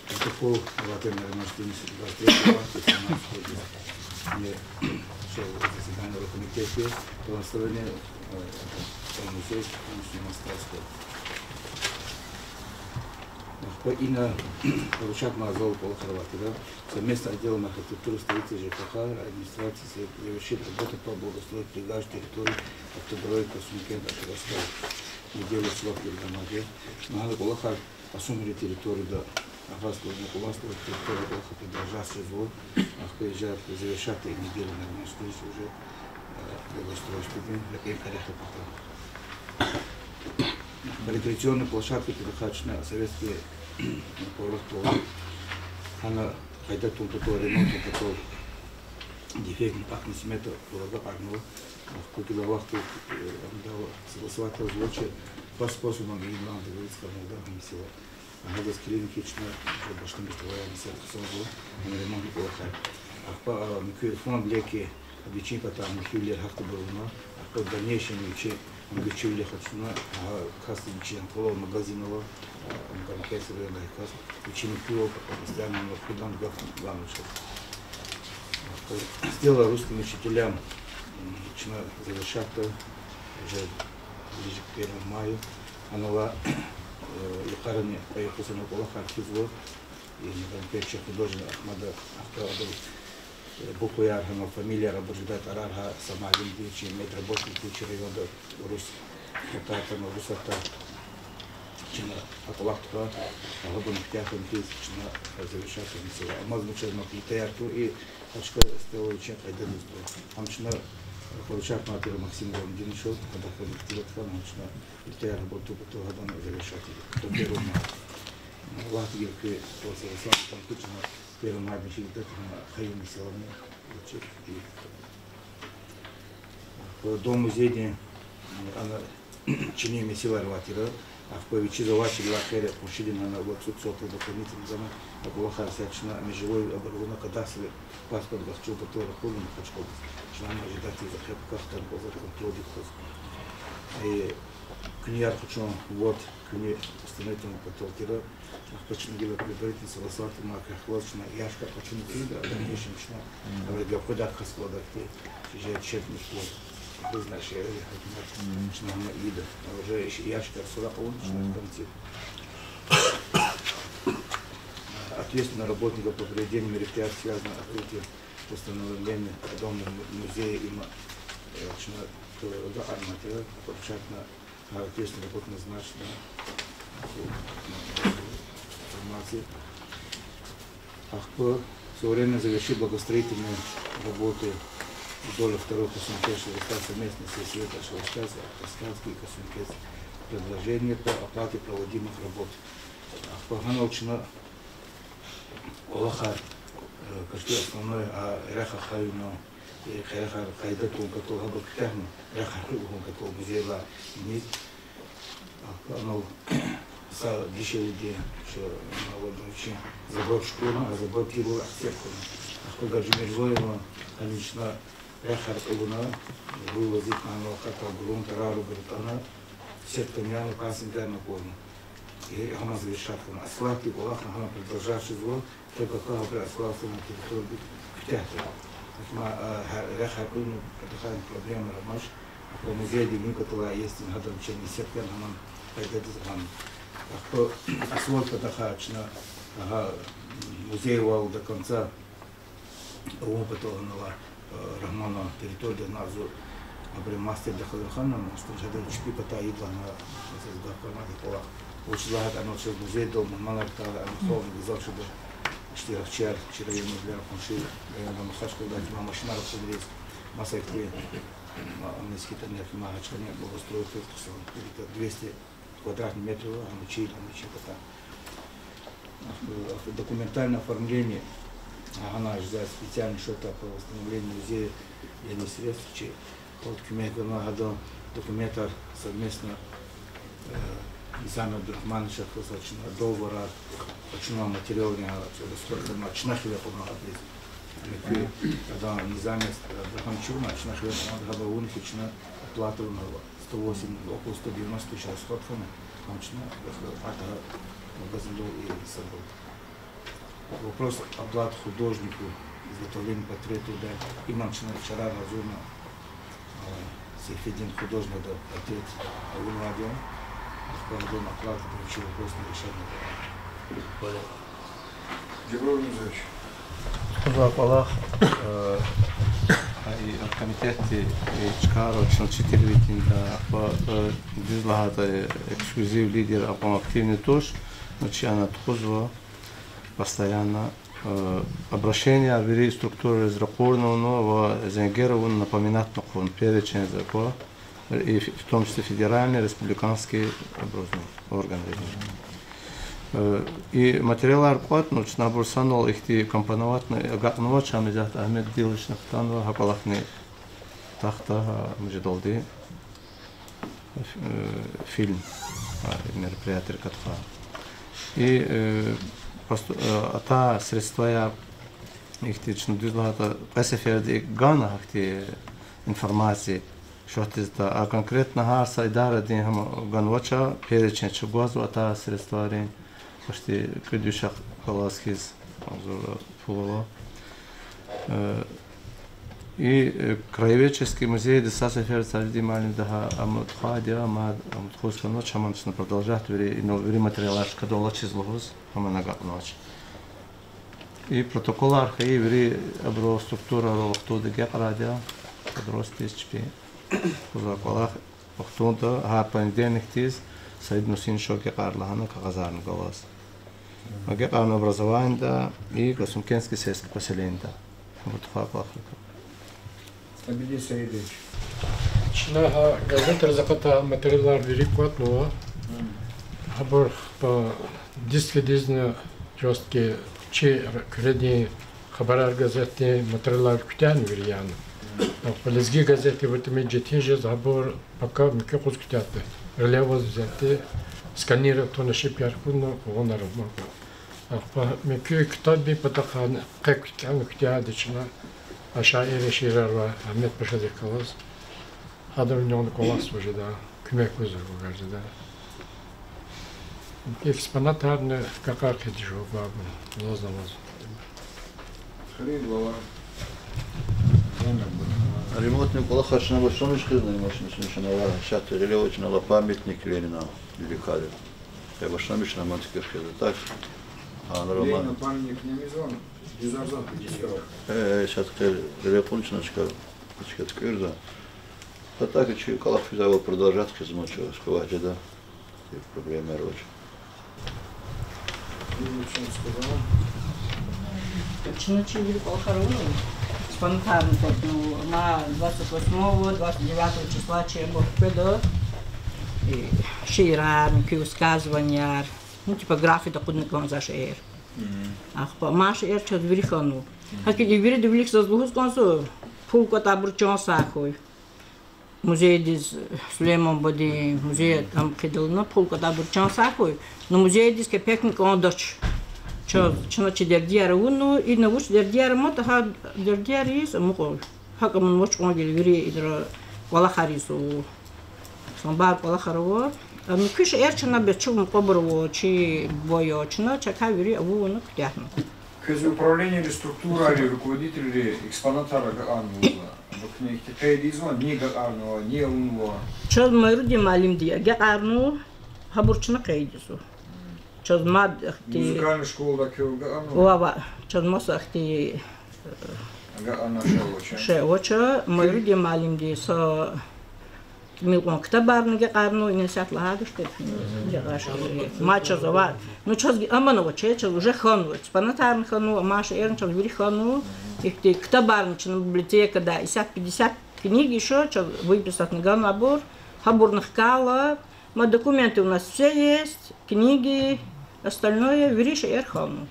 Протокол Ватан Эрмянстан двадцать третьего марта семнадцатого года. Мне шел заседание оргкомитета по восстановлению, э, это, музея Мустафа Мостовского. Ахпа ина получат мазал кӀвалахар аватда. Совместно с отделом архитектуры столицы, ЖКХ, администрации завершить работы по благоустройству прилегающих территорий, автодороги Касумкент — Аширастал. Неделя срок передавать. Гьана кӀвалахар Касумхуьруьн территорияда, Агъа столдин, Кьулан столдин территорияда кӀвалахар продолжать жезва. Ахпа ижар завершать и неделя нормально уже, э, благоустройстводин, рекьин къерехрин патал. Рекреационный площадка патахъай чна советский поворот патал Гьана къайда тун патал, ремонт тун патал дефектный акт на смета лугьуда кьарнава. Ахпа гила вахт, э, ам дала согласовать авазва чи по способам индивидуальной договорённости кьарнава гьа месэла. Гьадаз клиника чна уже башламишзава, я месэла хъсанзава, ам ремонт кӀвалахар. Ахпа, а, муькуь фонд леки вичин патай муькуьвилер гьахьтинбур авуна, ахпа в дальнейшем вичи муькуь вилик хъсан, а, касди вичин къвалав магазин ала, а, Магарамкентский райондай кас, вичин муькуьвал постоянно хуьдан гаф ганвачиз. Сделала русским учителям, м, чна завершатда уже ближе к первому маю. Анала, э, йикъарани кьве-юкъуз анал кӀвалахар физва, и Магарамкентский художественный Ахмада, ахпа абур, э, букваяр, гьана фамилияр, абур жедай тӀварар гьа са муаллимди, чи медработникди, чи районда урус татар, урус татар. Чна акьалтӀа, гьабурни куьтягь хьун хьиз, чна завершать авуна месэла. Амма вучиз ма плитаяр ту и гьа чка стелай вичин къайдадиз ту. Гьам чна поручать авунай тир Максим Валентиновичаз, гьадахъ вилик тир хьана, гьам чна плитаяр гьабур тун патал гьадан завершать ийида. Первый мая. Аллагьди гила куь тӀвар сагъ хьуй, чна первый майдин чилдат гьана хайи месэлани вичи. Дом-музейдин, ана, чинин месэлаяр авай тир. Ахпа вичиз авачирла хьерек къуншидин гьана ва цӀуд сотра дополнительно гана, а кӀвалахар са чна межевой абур авуна, кадастровый паспорт гахчун патал ракъурна Махачкъаладиз. Чна ам жедайди за хъел кахтан кӀанзава, контрольдик кваз. Э, куьнияр къачун, вот, куьне установить авун патал тир. Ахпа чна гила предварительно согласовать авунмай, квехъ галаз чна ящикар къачуна килигда, а в дальнейшем чна абуру гелкъведай кас квадарди, чи жер чебни хьтин, хизна шери хьакимат, чна гьана ийида. А уже ящикар суракь авун чна хтанци. Ответственный работник по проведению мероприятий, связанных с открытием, восстановлением Дома музея, им, э, чна, э, да, арматира, окончательно, а, ответственный работник назначен, информация. Ахпа, своевременно завершить благоустроительные работы вдоль второй Касумкент шелестя совместно с сельсоветом шелестя, Касумкентский, Касумкент, предложение по оплате проводимых работ. Ахпа гьанал чна кӀвалахар, э, почти основное, а, рехъ ахъаюна, э, къерехар къайда тун катал, гьабур куьтягьна, рехъ ахъаюн катал музейлай иниз. Ахпа анал са дишегьлиди, ша, анал вичин забор чукӀурна, а забор тирвал ахцегь хьана. Ахпа Гаджимирзоева, гьанал чна рехъ ахъаюна, вывозить авуна, анал акъатна, гулун тарарубур атӀана, сеткаяр, пасынкаяр акъудна. И гьамаз завершать хьана. Асфальтдин кӀвалах гьана продолжать жезва, только квахьабур асфальтдин территориядик куьтягьда. Ахпа, а, гьа-, рехъ ахъаюна, патахъай проблемаяр амач. Ахпа музейдин вин кӀватӀалай иесин гьадан чебни сеткаяр гьаман къайдадиз гъана. Ахпа асфальт патахъай чна, гьа, музейвал до конца авун патал гьанал, э, Рагьманан территорияда гьана зун абурун мастердихъ галаз рахана, мастерди жеда чпи патай ийидайла гьана, заз гаф ганвайди кӀвалах. Вучиз лагьайтӀа анал чаз музейдал мугьманар атайла, ана халкьни гзаф жеда, иштиракчияр, чи райондай, къунши райондай, Махачкъаладай, ма машинар хъувуниз, маса хьтин, ма, ам эски тӀани, ма гьа чкани благоустроить хъсан, где-то двести квадратный метров, ам чи, ам чи патай. Документальное оформление, гьана жезва специальный счёт по восстановлению музея, я не средств чи. Вот куьмек гана гьадан документар совместно, э, Низами Абдурагьмановича хьиз чна договорар, къачуна материалрин, а, расход хьана, чна хиве кьуна абуруз. Яни куь адан Низами Абдурагьманович авуна, чна хиве кьуна, гьабур авуна хьи чна оплата авуна ава. Сто восемь, около сто девяносто тысяч расход хьана, ам чна, э, пата магазиндал и садал. Вопрос оплаты художнику, изготовления портретов, да, им ам чна чарар гьазурна, э, Сейфеддин художникда портрет авунвайди я, ахпа гьадан оплата, вичин вопрос решать хьана. Дибур Музевич. Тухузвай кӀвалах, э, а, и оргкомитетди, и чкайра чна чи телевидениеда, ахпа, э, дуьз лагьайтӀа, э, эксклюзив лидер акьван активный туш, но чи ана тухузва постоянно, э, обращенияр вири структурайриз ракъурна авунва ва зенгер авуна напоминатьна хъувуна, перечень жезва, и в том числе федеральный, республиканский образно органризни. Э, и материалар кӀватӀна, чна абур санал ихьтин компоноватьна агакьнавач, ам исятда Агьмед Дилишна хтанва, гьа кӀвалахни тахта, гьа муьжуьдалди, э, фильм, а, мероприятиерик квай. И, э, просто, э, атай средстваяр, ихьтин чна дуьз лагьайтӀа, кьве сеферда икӀ гана гьахьтин информация шехьдиз ятӀа, а конкретно гьар са идарадин гьам ганвача, перечень чна гвазва атай средствайрин, почти кӀуьд виш галаз хьиз, агъзур пул ала. Э, и, э, краеведческий музейдиз са сефер Саиди муаллимди гьа ам тухвайди я, ам тухуз хьанвач, гьамни чна продолжать вири, ну, вири материалар чкадал алачиз лугьуз, гьамни агакьнавач. И протоколар хьайи вири абурун структурайрин вахтунда агакьарайди я, подробностьдиз чпи. Тухузвай кӀвалах вахтунда, гьар понедельникдиз Саид Мусин ша агакьарна лагьана кагъазарни галаз. Агакьарна образованиеда и Касумкентский сельский поселениеда. Абур тухвай кӀвалахрикай. Абидин Саидович. Чна гьа газетриз акъатай материалар вири кӀватӀнава. Гьабур, а, дискидизни жёсткий, чи Куьредин хабарар газетдин материалар куьтягьна вири яна. Ахпа Лезги газетдин витамин четин жез, гьабур пака муькуь юкъуз куьтягьда. Гъиле аваз везенти сканировать авуна, шипияр хьуна, къугъунар амукьна. Ахпа муькуь ктабдин патахъай къе куьтягьна, куьтягьда чна, а шаиррин шиирар ва Агьмед Пашадихъ галаз. Гьадан винелни кӀвалахзава жеда, куьмек гузва вугар жеда. Экспонатарни гакьар хъийиз жеда, бабу, лазна ваз. Ремонтный кӀвалахар чна башламишна хизни, машин чна ава, исятда гъиле авачни ала памятник Ленина, великий. Къе башламишна, аман тикер хьиз, так. Ана Роман. Ленина памятник немизван, дизарзан пятьдесят. Э, э, исятда къе гъиле кьуна чна чка, чка туькӀуьрзава. А так чи кӀвалах физвайвал продолжать хъийизва чаз, квай жеда. Проблемаяр авач. Чна чи вири кӀвалахар авуна, экспонатарни кватӀнава, ма двадцать восьмого, двадцать девятого числа чи абур къведа, и шиирар, муькуь высказыванияр, ну, типографияда акъудна кӀанзавай шейэр. Ахпа мад шейэр чаз вири хьанва. ГьакӀ и вирида вилик заз лугьуз кӀанзава, пул кӀватӀайбуруз чан сагъ хьуй. Музейдиз, Сулейман бадедин музей, ам хъийидална пул кӀватӀайбуруз чан сагъ хьуй, ну музейдиз кепекни кӀандач. Чаз, чна чи дердияр авуна, ина вуч дердияр ама, гьа дердияр ийиз амукьуй. ГьакӀ аман вач кӀан гила вири идра кӀвалахар ийизва. Самбар кӀвалахар ава. А муькуь шейэр чна бес чи мукьвабур ава, чи бубайри, чна чакай вири авуна куьтягьна. Квез управлениедин структурайрин руководительри экспонатар агакьарнава лугьузва. Абур куьне ихьтин къейд ийизва, ни агакьарнава, ни авунва? Чаз Майрудин муаллимди агакьарнава, гьабур чна къейд ийизва. Чаз мад ахьтин... Музыкальный школада квел агакьарнава? Ва, ва, чаз маса ахьтин агакьарна шей авач, а? Шей авач, Майрудин муаллимди са тӀимил кьван ктабарни агакьарнава, ина исятда лагьайди тушир, агакьарнава. Мад чаз ава. Ну, чаз аман авач, чаз уже хьанва, экспонатарни хьанва, амай шейэрни чаз вири хьанва. Ихьтин ктабарни чна библиотекада исятда пятьдесят книги ещё чаз выписатьна ганва абур, гьабурни хкайла, ма документы у нас все есть, книги, остальное, вири шейэр хьанва.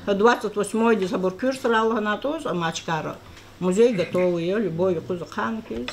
Гьа двадцать восьмойдиз гьабур куьрсрал лагьана тӀуз, амма чкайра музей готовый я, любой юкъуз ахъайна хьиз.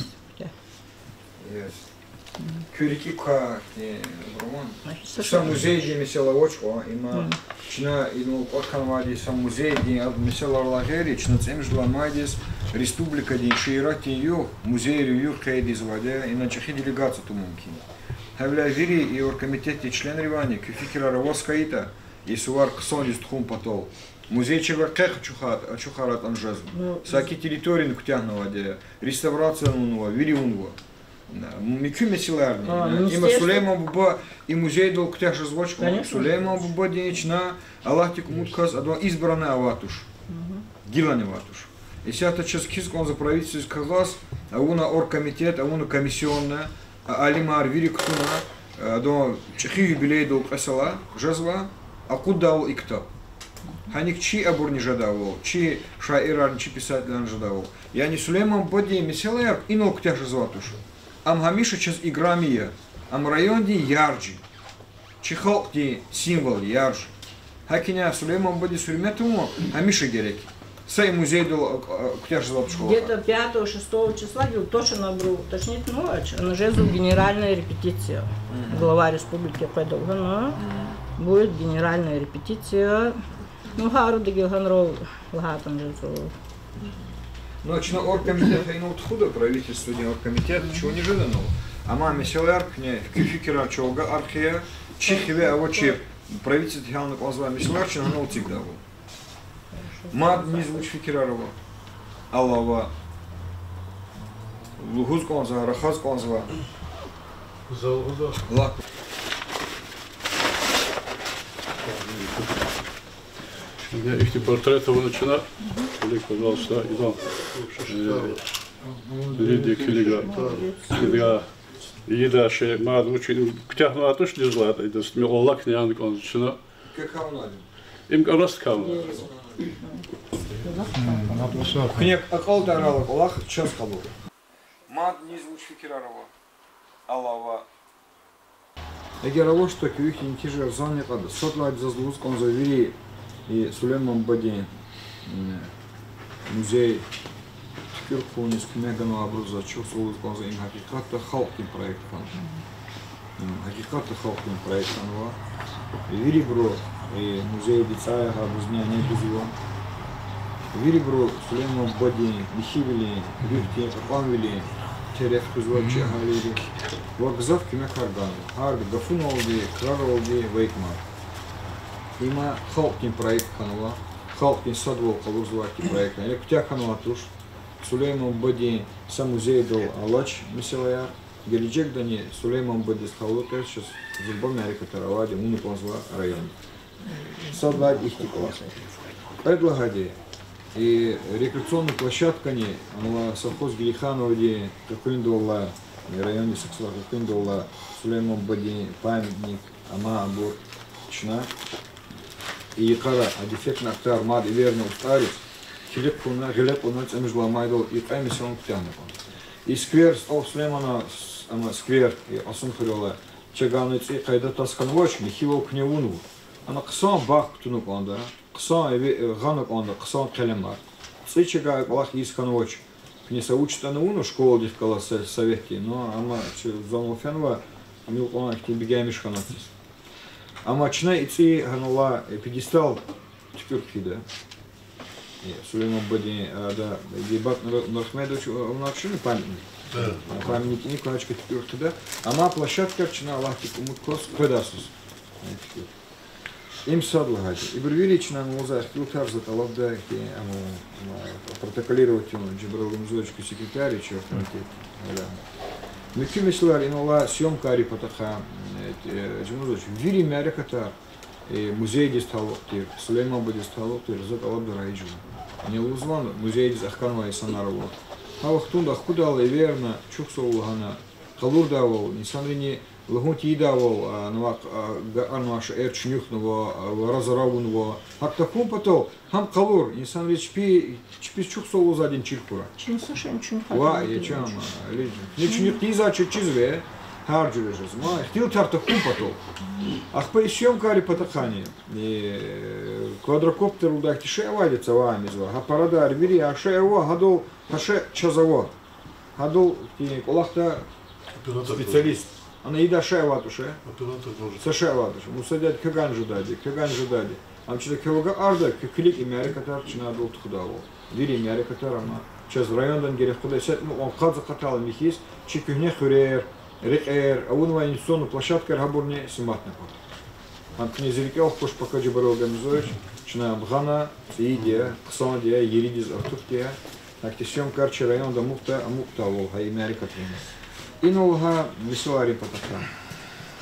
Куь рикӀик квай, э, Роман. Са музейдин месэла авач кьван, има чна инал кӀватӀ хьанвайди са музейдин а месэлайрилай гъейри, чна цӀемуьжуьд лагьай майдиз республикадин шииратдин югъ, музейрин югъ къейд ийизвайди я, ина чӀехи делегация тун мумкин я. Гьавиляй вири и оргкомитетдин членривайни куь фикирар аваз хьайитӀа, и сувар хъсандиз тухун патал, музей чавай къе ачухар-, ачухарайтӀани жезва. Саки территорияни куьтягьнавайди я, реставрация авунва, вири авунва. Муькуь месэлаярни. Има Сулейман буба и музейдал куьтягь жезвач кьван. Сулейман бубадин чна, Аллагьдик умуд кваз, адан избранный авайд туш. Гилани авайд туш. Исятда чаз кхьиз кӀанзава правительстводиз кагъаз, авуна оргкомитет, авуна комиссионный, а алимар вири кутуна, адан чӀехи юбилейдал кьве йис жезва, акъуддайвал и ктаб. Гьаник чи абурни жедайвал, чи шаирарни, чи писателарни жедайвал. Яни Сулейман бубадин месэлаяр инал куьтягь жезвайд туш. Ам гьамиша чаз играми я, ам райондин яржи. Чи халкьдин символ я ярш. ГьакӀ хьайила Сулейман бубадиз гьуьрмет авун гьамиша герек. Са и музейдал, а, а, куьтягь жезвай чка. Где-то пятого-шестого числа, точно абуру уточнить авунач, но жезва генеральная репетиция. Мгм. Глава республики къведа лугьуна. Мгм. Будет генеральная репетиция. Ну, гьар арадиз гьанрал лагьайтӀани жезва. Ну, чна оргкомитет инал тухуда, правительстводин оргкомитет, чун жеда, ну. Амма месэлаяр куьне, куь фикирар чавай архая, чи хиве авачир, правительстводиз гьялна кӀанзавай месэлаяр чна гьанал эцигда ава. Мад низ вуч фикирар ава? Алава. Лугьуз кӀанзава, рахаз кӀанзава. Лап. Ихьтин портрет авуна чна. Килиг, пожалуйста, идан. Э, Лидия, килиг, килиг. Ийида шей, мад вуч, куьтягьнавай туш, дуьз лагьайтӀа, идаз мугьлет яна кӀанзава чна. Им кӀарас кавна. Куьне акьалтӀарал кӀвалах чаз къалур. Мад низ вуч фикирар ава? Алава. Эгер авачтӀа, куь ихьтин интижер зани кьада, сад лагьайди заз лугьуз кӀанзава вири и Сулейман бубадин, м, музей туькӀуьр хъувуниз куьмек ганвайбуруз заз чухсагъул лугьуз кӀанзава, им гьакъикъатда халкьдин проект хьана. М, гьакъикъатда халкьдин проект хьанва. Вирибуру, э, музейдин цӀай гьабурузни ана гузва. Вирибуру Сулейман бубадин михьивилин, руьгьдин кьакьанвилин тереф хуьзва чи агьалийри. Ва гзаф куьмекар ганва. Гьар гафуналди, краралди ва икӀ мад. Има халкьдин проект хьанва, халкьдин садвал къалурзавай проект. Яни куьтягь хьанвай туш. Сулейман бубадин са музейдал алач месэлаяр. Гележегдани Сулейман бубадиз талукь яз чаз зурба мярекатар авайди авуна кӀанзава районда. Сад лагьайди ихьтин кӀвалах. Кьвед лагьайди, и рекреационный площадкани, ана совхоз Гилихановадин къекъуьндаллай, и райондин саксазвай къекъуьндаллай Сулейман бубадин памятник, ама абур чна и йикъара, а дефектный актар мад эверна устӀарриз, килиг кьуна, гъиле кьуна, цӀемуьжуьд лагьай майдал и кьве месэлани куьтягьна кӀанда. И сквер, СтӀал Сулейманан, ама сквер, и Кьасумхуьрелай, чагайни цӀийи къайдада таз хьанвач, михьивал куьне авунва. Ана хъсан багъ кутуна кӀанда, хъсан эви-, гъана кӀанда, хъсан къелемар. ЦӀи чагай кӀвалах ийиз хьанвач. Куьне са вуч ятӀани авуна школадихъ галаз со-, советдин, ну, ама чи зун фенва, ам юкьван ихьтин бегенмиш хьанвайди. Ама чна и цӀи гьанал алай, э, пьедестал туькӀуьр хъийида. Э, Сулейман бубадин, э, ада, Гейбат Нур-, Нурагьмедович, э, авунвай чна памятник. Памятникни квай чка туькӀуьр хъийида. Ама площадкаяр чна Аллагьдин умуд кваз къведайвал. Э, туькӀуьр. Им сад лагьайди. Ибур вири чна лугьузвай ихтилатар за тӀалабдай хьи, ам, ам, протоколировать авун Жабраил Гамзатович, куь секретарь я чи оргкомитетдин. Муькуь месэлаяр, инал алай съёмкайрин патахъай, э, Жабраил Гамзатович, вири мярекатар, э, музейдиз талукь тир, Сулейман бубадиз талукь тир, за тӀалабда раижун. Ни лугьузва, музейдиз ахканвай инсанар ава. Гьа вахтунда ахкудайла эверна, чухсагъул лагьана, къалурдайвал, инсанрини лагьун тийидайвал, а, нава, а, гакьарнавай шейэр чуьнуьхнава, а, вара-зара авунва. ГьакӀ тахьун патал, гьам къалур, инсанриз чпи, чпиз чухсагъул лугьузвайди чир хьурай. Чна са шейни чуьнуьхнава. Ва, я чан, а, лижи. Ни чуьнуьхнавай чир чизва, гьар жуьре жезва. Ма ихтилатар тахьун патал. Ахпа и съёмкайрин патахъайни, э, квадрокоптер лугьудай ихьтин шей авайди цавай мизвай. Гьа парадар вири, а шей ава, гьадал, гьа шей чаз ава. Гьадал и кӀвалахда специалист. Ана ида шей авай туш, э? Са шей авай туш. Мусадяди квевай жедайди, квевай жедайди. Ам чида квевай арада, куь килиг и мярекатар чна адал тухудайвал. Вири мярекатар ама чаз райондан герек къведа, исятда мукьван къад акъатайла михьиз, чи куьгьне хуьрер, рекьер, авунвай инвестиционный площадкаяр, гьабурни сниматьна кӀанда. Ам куьне зи рикӀел хкваш пака, Жабраил Гамзатович, чна абгъана, цӀийиди я, хъсанди я, еридиз артухда. Ахьтин съёмкар чи районда амукьда, амукьдайвал гьа и мярекатриз. Инал гьа месэлайрин патахъай.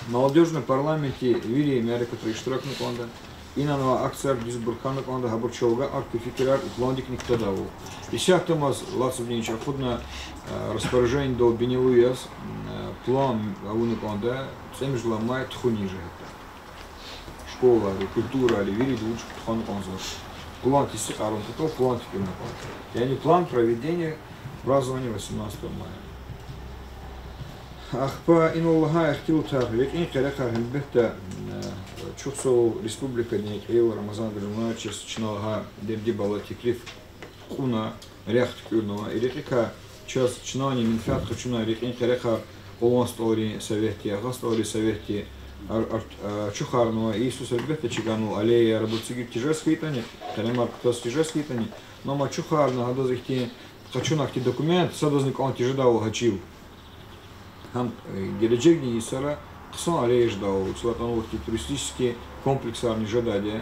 Молодёжный парламентди вири мярекатра иштиракна кӀанда. Инал авай акцияр дуьзбур хьана кӀанда, гьабур чавай акъатна, фикирар и пландикни кутадайвал. Исятдамаз лацудин чӀал акъудна, э, распоряжениедал бинелу яз, э, план авуна кӀанда, цӀемуьжуьд лагьай май тухунин жигьетдай. Школайри, культурайри, вирида вуч тухвана кӀанзавач. План кесиб кьарун патал план туькӀуьрна кӀанда. Яни план проведения празднования восемнадцатого мая. Ахпа инал лагьай ихтилатар, рекьин къерехар, гьелбетда, чухсагъул республикадин кьил Рамазан Гаджимурадович, чна лагьай дерди-бала, теклиф кьуна, рехъ туькӀуьрнава. И рекьикай чаз чнани менфят къачуна рекьин къерехар Къулан СтӀалрин советди, Агъа СтӀалрин советди ар-, ар-, ачухарнава. И йисуз гьелбетда чиганал аллеяяр, абур цигир тежез хьайитӀани, къелемар кутаз тежез хьайитӀани, ну, ам ачухарна, гьадаз ихьтин къачуна ихьтин документ, садазни кӀан тежедайвал гьа чил. Гьам, э, гележегдин йисара хъсан аллея жедайвал, вучиз лагьайтӀа вахтунин туристический комплексарни жедайди я.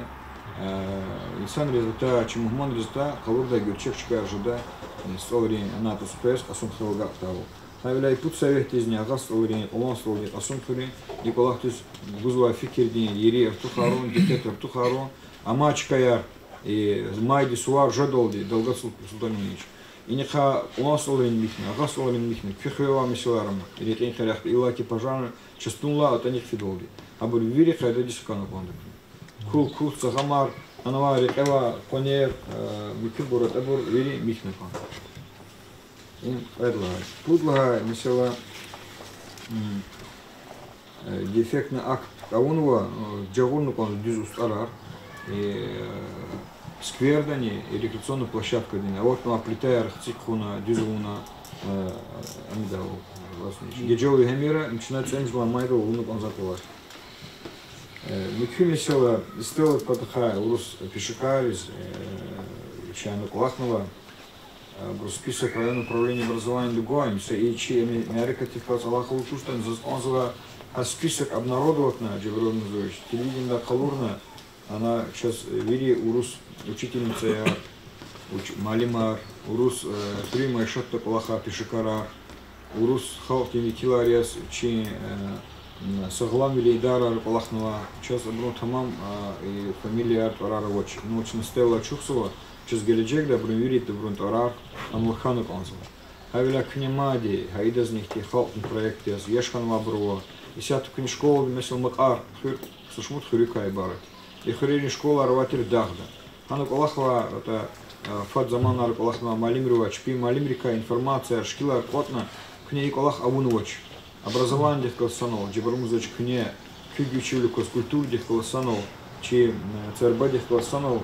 Э, инсанриз атай, чи мугьманриз атай къалурдай гуьрчег чкаяр жеда, э, СтӀалрин анай тӀуз квез Кьасумхуьрел агакьдайвал. Гьавиляй пуд советдизни, Агъа СтӀалрин, Къулан СтӀалдин, Кьасумхуьруьн, и кӀвалахдиз гузвай фикирдин ери артухарун, дикъет артухарун, амай чкаяр, э, майдин сувар жедалди, Далгат Сул-, Султан Эминович. Инихъ Къулан СтӀалрин михьна, Агъа СтӀалрин михьна, куь хиве авай месэлаяр ама, рекьин къерехда, иллаки пожарный частунилай атӀаник фидалди. Абур вири къайдадиз хкана кӀанда куьн. Кул-кус, цагъамар, анавай рекьевай къванер, э, муькуьбур, атӀабур вири михьна кӀанда. Им кьвед лагьай. Пуд лагьай месэла, м, э, дефектный акт авунва, э, жагъурна кӀанда дуьз устӀарар, э, сквердани, и рекреационный площадкадани, аватнавай плитаяр хцик хъувуна, дуьз авуна, э, амида, властный. Геже вегьемира, им чна цӀемуьжуьдалай майдал авуна кӀанзавай кӀвалах. Э, муькуь месэла, Стелладин патахъай урус пешекарриз, э, чна кӀвалахнава, э, абурун список районное управление образованиеди гвай, им са и чи ами мярекатдихъ галаз алакъалу туштӀани, заз кӀанзава гьа список обнародоватьна, Жабрил Мурзович, телевидениедай къалурна, ана чаз, э, вири урус учительницаяр, уч-, муаллимар, урус, э, хуьруьн майишатда кӀвалахай пешекарар, урус халкьдин векилар яз чи, э, м, сагъламвилин идарайра кӀвалахнава, чаз абурун тамам, э, и фамилияяр, тӀварар авач. Ну, чна Стелла ачухзава, чаз гележегда абурун вирида абурун тӀварар ам вахкана кӀанзава. Гьавиляй куьне мад, гьа идазни ихьтин халкьдин проект яз яш хьанвайбур ава. Исятда куьне школадин, месела, Макьар хуьр са шумуд хуьруькай ибарат. И хуьрерин школайр авай тир дагъда. Гьана кӀвалахзавай, атӀа, э, фад заманайра кӀвалахнавай муаллимри ва чпин муаллимрикай информацияяр, шикилар кӀватӀна, куьне и кӀвалах авунвач. Образованидихъ галаз санал, Жабрил Мурзович, куьне, куь гуьчивиликаз, культурадихъ галаз санал, чи, э, царбадихъ галаз санал,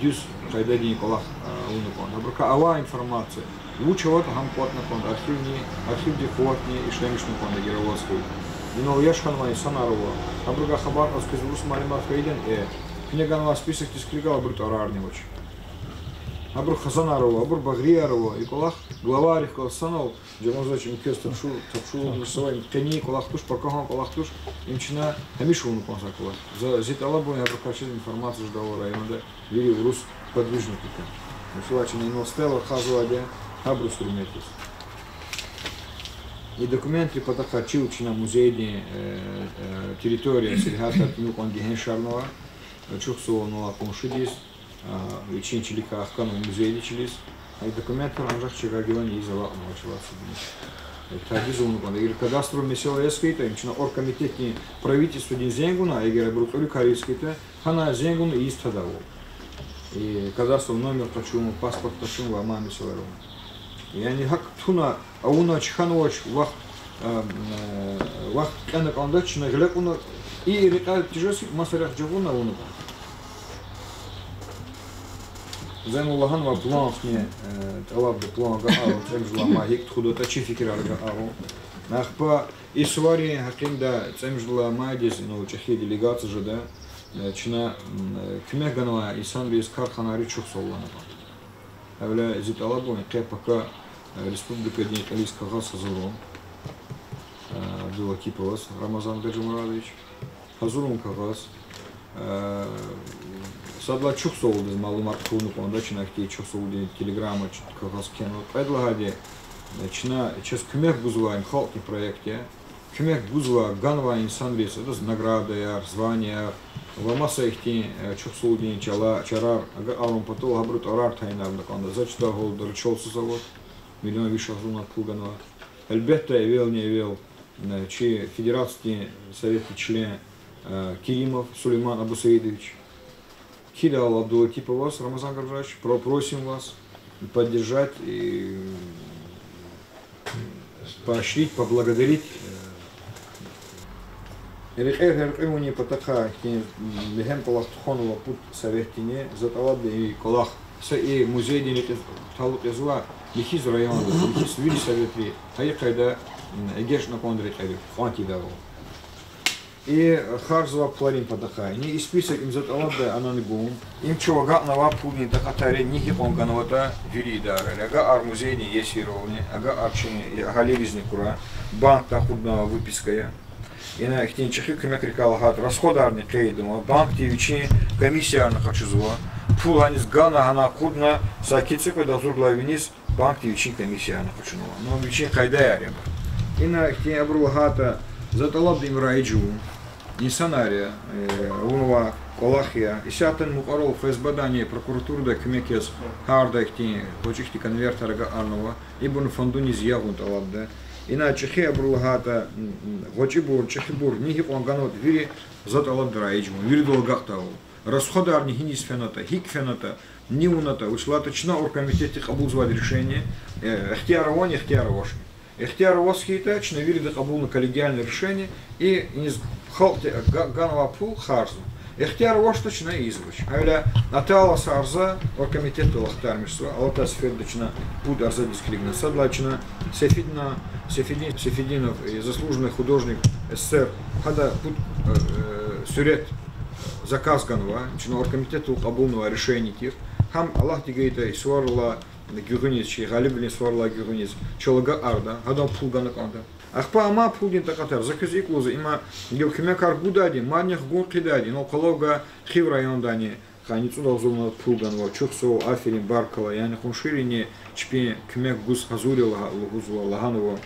дуьз къайдадин кӀвалах, э, авуна кӀанда. Гьабурукай авай информация, вуч аватӀа, гьам кӀватӀна кӀанда, архивни, архивдин къуватни ишлемишна кӀанда, гьар ваз хьайитӀа. Инал яш хьанвай инсанар ава, гьабурукай хабар кьаз квез урус муаллимар хьайидани, э, куьне ганвай списокдиз килигайла, абурун тӀварарни авач. Гьабур хизанар ава, абур багърияр ава, и кӀвалах главайрихъ галаз санал, Жамазович, им квез тапшу-, тапшуруз са, им къенин кӀвалах туш, пакагьан кӀвалах туш, им чна гьамиша авуна кӀанзавай кӀвалах. За, зи тӀалабун, гьабурукай чаз информация жедайвал районда вири урус подвижникрикай. Месела, чна инал Стелла ахъайзавайди я гьабуруз гьуьрмет ийиз. И документрин патахъай чил чна музейдин, э, э, территория, сергьятар тӀимил кьван гегьеншарнава, ачухзава инал къуншидиз, а, вичин чиликай хканва музейдин чилиз. И документар анжах Чагагилани ийиз алакьнава чалай цӀуд. Э, тадиз авуна кӀанда. Эгер кадастровый месэла яз хьайитӀа, им чна оргкомитетдин, правительстводин зенг авуна, эгер абуру кьуьруькар яз хьайитӀа, гьана зенг авуна ийиз тадайвал. И кадастровый номер къачун, паспорт къачун ва амай месэлаяр авуна. Яни гьакӀ туна, авунач, хьанвач, вахт, э, э, вахт кьена кӀандач, чна гъиле кьуна, и рекьяй тежез хьайитӀа, маса рехъ жагъурна авуна кӀанда. За инал лагьанва, план хьи, э, тӀалабда план агакьарун, цӀемуьжуьдалай май гьикӀ тухудатӀа, чи фикирар агакьарун. Ахпа и суварин гьакъиндай цӀемуьжуьдалай майдиз инал чӀехи делегация жеда, э, чна, м, э, куьмек ганвай инсанриз, карханайриз чухсагъул лагьана кӀанда. Гьавиляй зи тӀалабун, къе-пака, э, республикадин кьилиз кагъаз гьазурун, э, Абдулатиповаз Рамазан Гаджимурадович. Гьазурун кагъаз. Э, сад лагьай чухсагъулдиз малумат хъувуна кӀанда, чна ихьтин чухсагъулдин телеграмма, кагъаз кхьенва. Кьвед лагьайди, э, чна, чаз куьмек гузвай им халкьдин проект я. Куьмек гузвай, ганвай инсанриз, адаз наградаяр, званияяр ва маса ихьтин, э, чухсагъулдин чала-, чарар агакьарун патал гьабуру тӀварар тайинарна кӀанда. За чидай гьалда Рычалсуз ават, миллион виш агъзурни пул ганва. Гьелбетда, эвелни-эвел, э, чи Федерациядин Советдин член, э, Керимов Сулейман Абусаидович. Кидайвал Абдулатиповаз Рамазан Гаджимурадович, про-, просим вас поддержать и поощрить, поблагодарить, э, Рекьер гьяркьуьнин патахъай ихьтин бегьем кӀвалах тухванва пуд советдини, за тӀалабда и кӀвалах са и музейдин рекьиз талукь ийизвай михьиз районда, михьиз вири советри гьа и къайда эгечӀна кӀанда рекьери, кьван тийидайвал. И харжзавай пуларин патахъай. Ни и список им за тӀалабда анани гун. Им чав агакьнавай пулдин такьатар я, ни гьикьван ганватӀа вири идарайри. Агакьар музейдин иесирални, агакьар чи агьалийризни хьурай, банкдай акъуднавай выписка я. Ина ихьтин чӀехи куьмекрикай лагьайтӀа, расходарни къейд авунва, банкди вичин комиссиярни къачузва, пул гьаниз гана, гьана акъудна, саки цӀикьвед агъзурдалай виниз банкди вичин комиссиярни къачунва. Ну, вичин къайдаяр я. Ина ихьтин абуру лагьайтӀа, за тӀалабда им раиж авун. Инсанар я, э, авунвай кӀвалах я. Исятда мукьварал ФСБ-дани, прокуратурадай куьмек яз гьарда ихьтин гъвечӀи хьтин конвертар агакьарнава. Ибурни фондуниз ягъун тӀалабда. Ина чӀехи абуру лагьайтӀа, м, м, гъвечӀибур, чӀехибур, ни гьикьван ганватӀа вири за тӀалабда раиж авун, виридал агакьдайвал. Расходарни гьиниз фенатӀа, гьикӀ фенатӀа, ни авунатӀа, вучиз лагьайтӀа чна оргкомитетди кьабулзавай решение, э, ихтияр авани, ихтияр авачни. Ихтияр аваз хьайитӀа, чна вирида кьабулна коллегиальное решение, и иниз халкьди га-, ганвай пул харжзава. Ихтияр авачтӀа, чна ийизвач. Гьавиляй атайла са арза оргкомитетдал ахтармишзава, алатай сеферда чна пуд арзадиз килигна. Сад лагьай чна Сефидна, Сефидин, Сефидинов, э, заслуженный художник СССР, гьада пуд, э, э, суьрет заказ ганва, чна оргкомитетдал кьабулнавай решение тир. Гьам Аллагьди гайитӀа и суварилай гуьгъуьниз, чи Гъалибвилин суварилай гуьгъуьниз чал агакьарда, гьадан пул гана кӀанда. Ахпа амай пулдин такьатар, за квез икӀ лугьузва, има гила куьмекар гудайди, мадни хгун хъийидайди, инал къалавга Хив райондани къанни цӀуд агъзур манат пул ганва, чухсагъул, аферин, баркалла, яни къуншийрини чпин куьмек гуз гьазур я лагь-, лугьузва, лагьанва.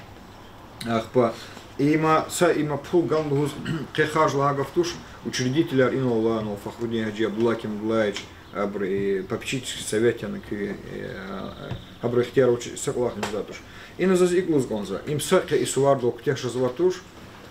Ахпа има са, има пул гана лугьуз къе харж лагьай гаф туш, учредителар инал алай, ну, Фахрудин гьажи, Абдуллагь Кемалаевич, абуру, э, попечительский совет яна куь, э, гьабуру ихтияр авач, са кӀвалахни жедай туш. Ина заз икӀ лугьуз кӀанзава, им са къе и сувардал куьтягь жезвай туш,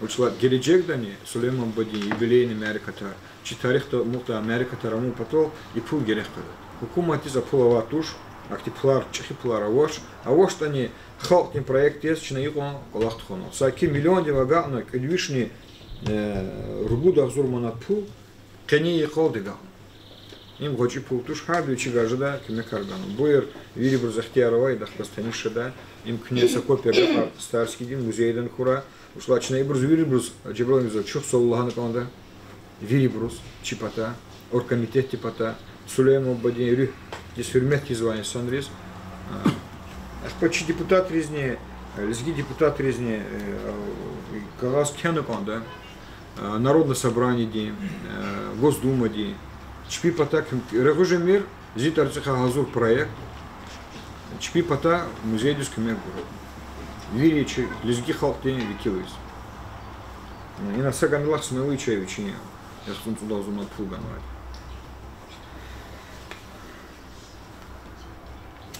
вучиз лагьайтӀа гележегдани Сулейман бубадин юбилейный мярекатар, чи тарихда амукьдай мярекатар авун патал и пул герек къведа. Гьукуматдиз а пул авай туш, ахьтин пулар, чӀехи пулар авач, авачтӀани халкьдин проект яз чна икьван кӀвалах тухванва. Саки миллиондив агакьна кӀуьд вишни, э, ругуд агъзур манат пул къенин йикъалди агакьна. Им гъвечӀи пул туш, гьарда вичивай жедай куьмекар ганва. Буюр, вирибуруз ихтияр авай, идахъ галаз таниш жеда. Им куьне са копия агакьарда Старскийдин музейдани хьурай. Вучиз лагьайтӀа чна ибуруз вирибуруз, Жабраил Мирзоевич, чухсагъул лагьана кӀанда. Вирибуруз, чи патай, оргкомитетдин патай, Сулейман бубадин руьгьдиз гьуьрмет ийизвай инсанриз. А, ахпа чи депутатризни, лезги депутатризни, э, кагъаз кхьена кӀанда. Э, Народное собраниедин, э, Госдумадин, чпи патай куьм-, регъуь жемир, зи тӀварцӀихъай гьазур проект, чпи патай музейдиз куьмек гурай. Вири чи лезги халкьдин векилриз. Ина са гамилах смелый чай вичин яхцӀурни цӀуд агъзур манат пул ганвайди.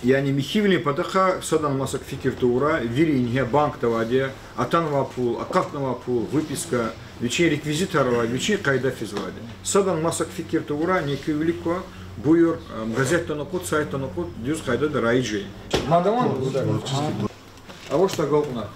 Яни михьивилин патахъай садан масакӀа фикир тавурай, вири ингье банкда авайди я, атанвай пул, акъатнавай пул, выписка, вичин реквизитар авайди, вичин къайда физвайди. Садан масакӀа фикир тавурай, неинки вилик ква, буюр, э, газетдани акъуд, сайтдани акъуд, дуьз къайдада раиж ая. Мадни авачтӀа агалкьунар.